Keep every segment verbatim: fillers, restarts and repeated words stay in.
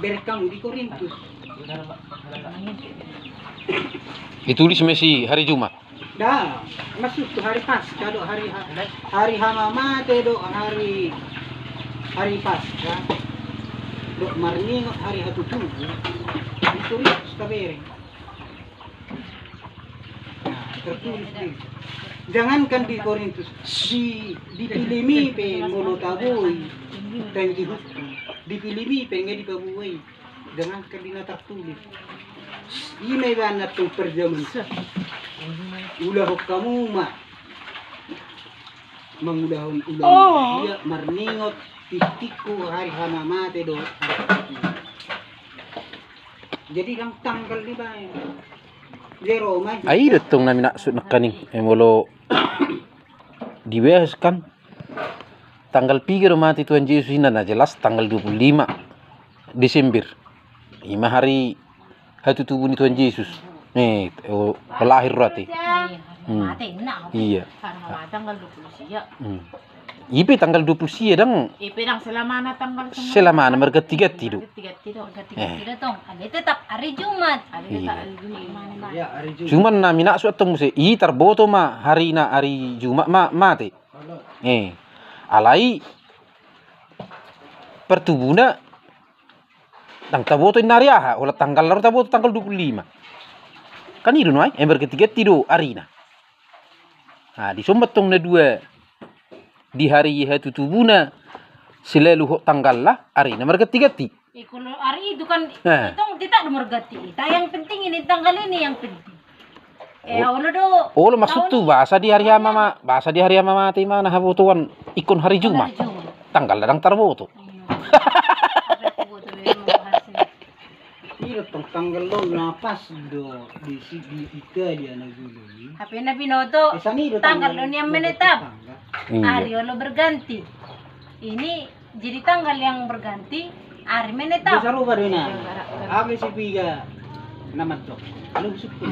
Bereng hamu di Korintus. Ditulis ma i si hari Jumat. Dah, maksudku hari Paskah dohot hari ha-, hari hamamate dohot hari, hari Paskah dohot marningot hari hatutubu. Ditulis tabereng. Nah, tertulis di, jangankan di Korintus, di, di Filipi pe molo taboi, pe dihukum. Di Filipi pe nga dipabuei. Jangankan di na tertulis. I ma ibana tong perjamuan. Ulahon hamu ma mangulahon ulaon, oh, dia marningot tingkingku hari hamamate do. Jadi dang tanggal dibaen. Jero ma i. Ai do tong na minaksud nangkaning, eh, molo dibahas kan tanggal piga do mate Tuhan Jesus, i na jelas tanggal dua puluh lima Desember. I ma hari hatutubu ni Tuhan Jesus. Eh, oh, lahir berarti. Iya, hmm, mate, nah. Iya. Hari mate tanggal dua puluh sia. Hmm. I pe tanggal dua puluh sia dang. I pe dang selamana tanggal selamana. Selamana marganti-ganti do. Marganti-ganti do. Marganti-ganti do tong. Ada tetap hari Jumat. Ada tetap hari Jumat. Iya, hari Jumat. Cuman na minaksud tong muse, i tarboto ma hari na hari Jumat ma mate. Eh. Alai partubuna dang taboto inna ari aha, holan tanggal na ro taboto tanggal dua puluh lima. Kan i do nuaeng, eh, marganti-ganti do arina. Nah, dison ma tong na dua, di hari hatutubuna selalu hot tanggalna, arina marganti-ganti. Eh, kalau hari itu kan, eh, itu kita do marganti. Kita yang penting ini tanggal ini yang penting. Eh, olo do. Olo, maksudhu, bahasa di hari hamamate, bahasa di hari hamamate ma na habotoan ingkon hari Jumat. Hari Jumat. Tanggal na dang tarboto. Iya. Ada boto memang bahasa. Iya, tong tanggal do na pas do di si, di Italia na dulu ni. Hape na binoto, eh, sani do tanggal do nian menetap. Tanggal. Iya. Hari olo berganti. Ini jadi tanggal yang berganti, ari menetap. Bisa rupa do ina. Ame si piga na mandok. Kalau busuk tu.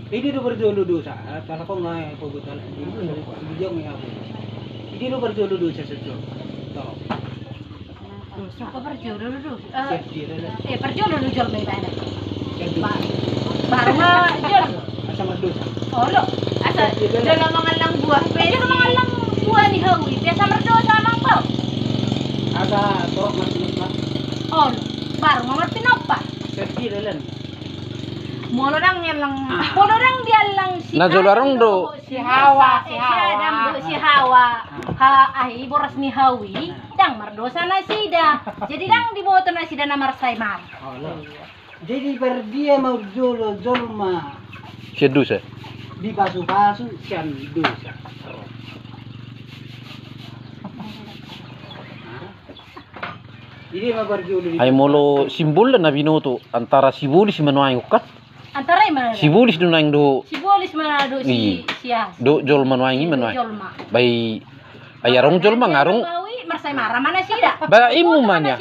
Ini do parjolo dosa. Kalau kau ngai kau betul. Ini do parjolo dosa sejo. Tolong. Dosa. Kau parjolo dosa. Eh, parjolo do jolma ibana. Ba-, baru ma jolo. Asa mardosa. Olo, asa jolo mangallang buah. Jolo mangallang buah ni hau i, biasa mardosa amang pau. Asa torop martinompa. Olo, baru ma martinompa. Molo dang diallang, molo dang diallang si Adam dohot si Hawa, si Adam dohot si Hawa. Ha, ai boras ni hau i, dang mardosa nasida. Jadi dang diboto nasida na marsai mara. Olo. Jadi pardia ma jolo jolma sian dosa? Dipasu-pasu sian dosa. Jadi ma parjolo di. Ai molo simbolna na binoto antara sibolis ma nuaeng kan? Antara i ma. Sibolis do nuaeng do. Sibolis ma do si, iya, si as. Do jolma nuaeng i ma nuaeng. Jolma. Bai Ai arung jolma ngarung. Marsai mara ma nasida. Ba imu ma nia.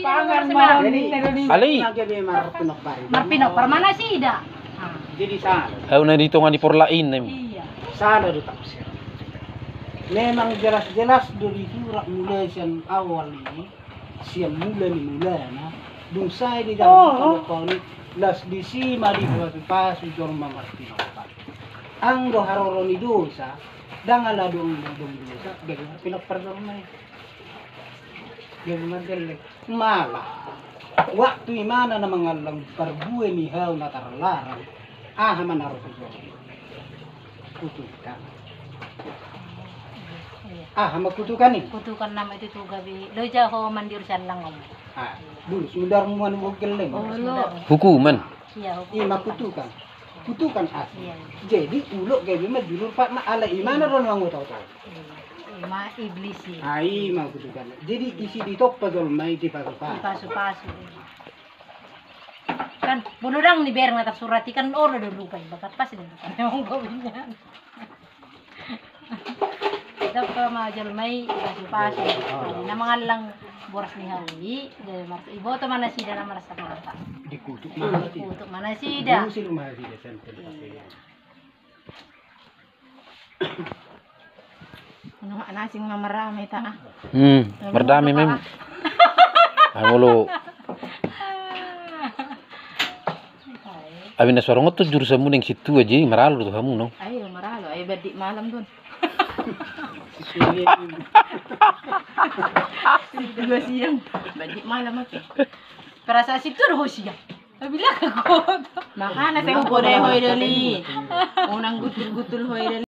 Alai. Marpinompar ma nasida. Jadi salah. Hau na di tonga ni porlak i nami. Iya. Salah do tafsir. Memang jelas-jelas do di surat mulai sian awal i, sian mula ni mulana. Dung sae di dalam, oh, las disi ma dipasu-pasu jolma marpinompar. Anggo haroro ni dosa, dang ala dung dung dosa, gabe marpinompar jolma i. Gabe margelleng. Malah waktu imana na mangallang parbue ni hau na tarlarang, aha ma na ro tu jolma? Kutukan. Aha ma kutukan i? Kutukan nama itu tu gabe loja ho mandiru sian langom. Ah, dulu sudar muan gelleng. Hukuman. Iya, hukuman. Ima kutukan. Kutukan asli. Iya, iya. Jadi ulok gabe ma jujur pat ma ala imana ro nuang oto-oto. Iya. Ima iblis i. Ah, ima kutukan. Jadi isi ditompa jolma i dipasu-pasu. Dipasu-pasu. Kan molo dang dibereng na tarsurat i kan olo do rupa i, bakat pas do rupa i. Memang gobingan. Dapot ma jolma i dipasu-pasu. Jadi na mangallang boras ni hau i, jadi mar-, diboto ma nasida na marsamata. Dikutuk ma nasida. Dikutuk ma nasida. Diusir ma nasida sian tempat i. Anu, na asing ma marame ta, ah. Hmm, mardame memang. Ai molo Abe na so adong tu jurusanmuna na sintua, jadi maralo do tu hamu, no? Ayo, maralo. Ayo, badik malam, Don. Sintua siang. Badik malam, oke. Perasaan sintua do ho siang. Tapi lah, kau. Makana sai hupodai ho i, Doli. Unang gutul-gutul ho i, Doli.